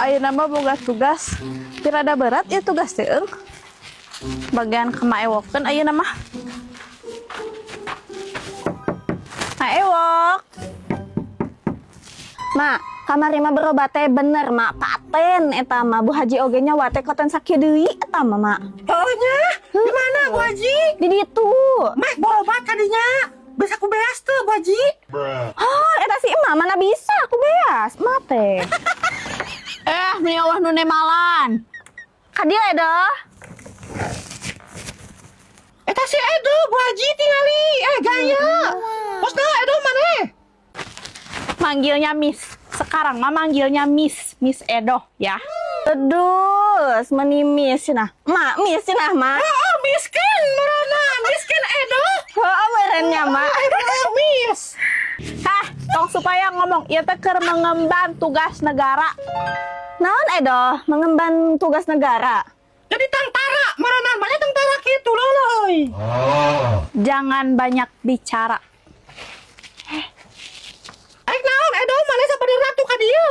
Ayeuna mah boga tugas. Rada berat ya tugas teh eung. Bagian ka Ma Ewokeun ayeuna mah. Ma Ewok. Mak, kamari mah berobat teh bener, Mak, paten eta mah. Bu Haji oge nya wate koten sakieu deui eta mah, Mak. Oh nya, di mana, Bu Haji? Di ditu. Mah berobat kadinya. Bisa ku beas tuh, Bu Haji. Oh, eta si emak mana bisa aku beas, Mak teh. Eh, meni euweuh nu nemalan. Ka dieu, Edo. Eta si Edo, Bu Haji, tingali. Eh, gaya. Bos dah Edo mana? Manggilnya Miss. Sekarang mah manggilnya Miss, Miss Edo ya. Aduh, meni Miss cenah. Mak, Miss cenah, Mak. Oh, miskin, marana. Miskin Edo. Oh, merennya, Mak. Eh, Miss. Hah, tong supaya ngomong, ieu teh keur mengemban tugas negara. Naon, Edo, mengemban tugas negara? Jadi tentara, marana banyak tentara gitu loh, loh. Jangan banyak bicara. Eh, naon Edo mana sabenerna tuh ka dieu?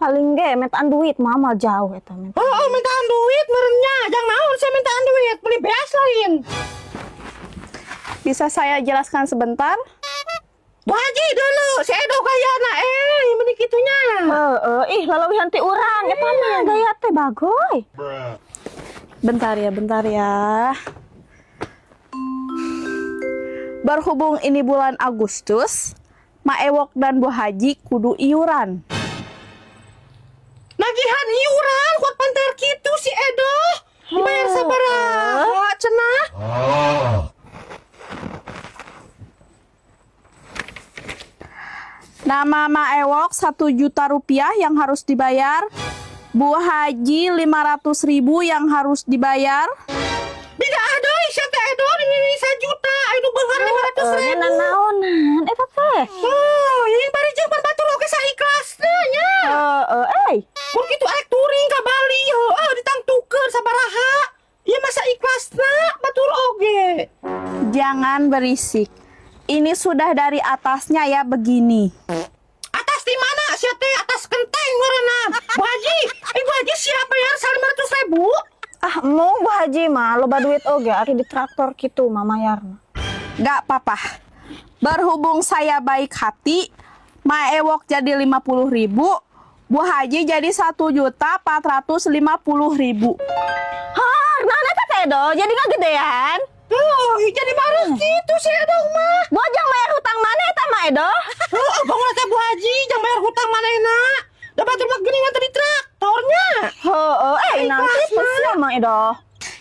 Paling ge mintaan duit, Mama jauh eta minta. Oh, mintaan duit merenya. Jangan naon saya mintaan duit, beli beas lain. Bisa saya jelaskan sebentar? Bu Haji dulu, si Edo gayana eh, meni kitunya. Heeh, ih lalawihan ti urang eta mah gaya teh bagoy. Bentar ya, bentar ya. Berhubung ini bulan Agustus, Ma Ewok dan Bu Haji kudu iuran. Nagihan iuran kuat panter kitu si Edo. Dibayar sabaraha cenah? Nama Ma Ewok Rp1 juta yang harus dibayar. Bu Haji 500 ribu yang harus dibayar. Beda deui sia teh, Edo, ini 1 juta, anu beunghar 500 Nya ribu. Nanaonan eta teh? Oh, ini bari jeung batur oge saikhlasna nya. Heeh, eh. Mun kitu arek touring ka Bali, heueuh ditangtukeun sabaraha. Ieu mah saikhlasna batur oge. Jangan berisik. Ini sudah dari atasnya ya begini. Atas di mana sia teh? Atas kenteng ngaranna. Bu Haji, eh, Bu Haji siap bayar 500 ribu? Ah, mau Bu Haji mah loba duit oge ari di traktor kitu mah mayarna. Gak apa-apa. Berhubung saya baik hati, Ma Ewok jadi 50 ribu, Bu Haji jadi 1.450.000. Hah, naon eta teh, Do? Jadi ngagedean? Tuh, jadi marah gitu si Edo mah. Bojang bayar hutang mana eta mah, Edo? Oh, bangun teh, Bu Haji, jangan bayar hutang manehna. Da batur mah geuningan tadi traktornya. Heeh, eh nanti sia mah, Edo.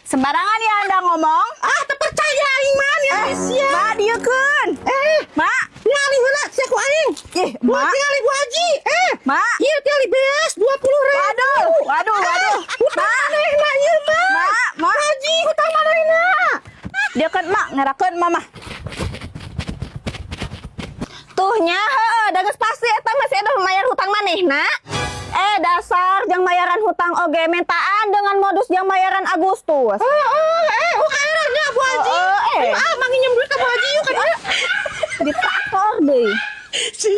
Sembarangan ya Anda ngomong. Ah, teu percaya aing mah nya sia. Ma, dieukeun. Eh, Ma, tingali heula sia ku aing. Ih, Bu, Ma. Tingali Bu Haji. Eh, Ma. Ieu tingali beas 20 ribu. Waduh, waduh, waduh. Hutang manehna ieu mah. Ma, Ma. Bu Haji, hutang manehna. Dieukeun, Mak, ngerakeun Mama. Tuh nya, heeh, da geus pasti eta mah si Edo mayar hutang manehna. Eh, dasar jang mayaran hutang oge mentaan dengan modus jang mayaran Agustus. Oh, eh, oh kaerahnya Bu Haji. Oh, eh. Ayo, ah, manginjem duit ka Bu Haji yuk kan. Di traktor deui. Si.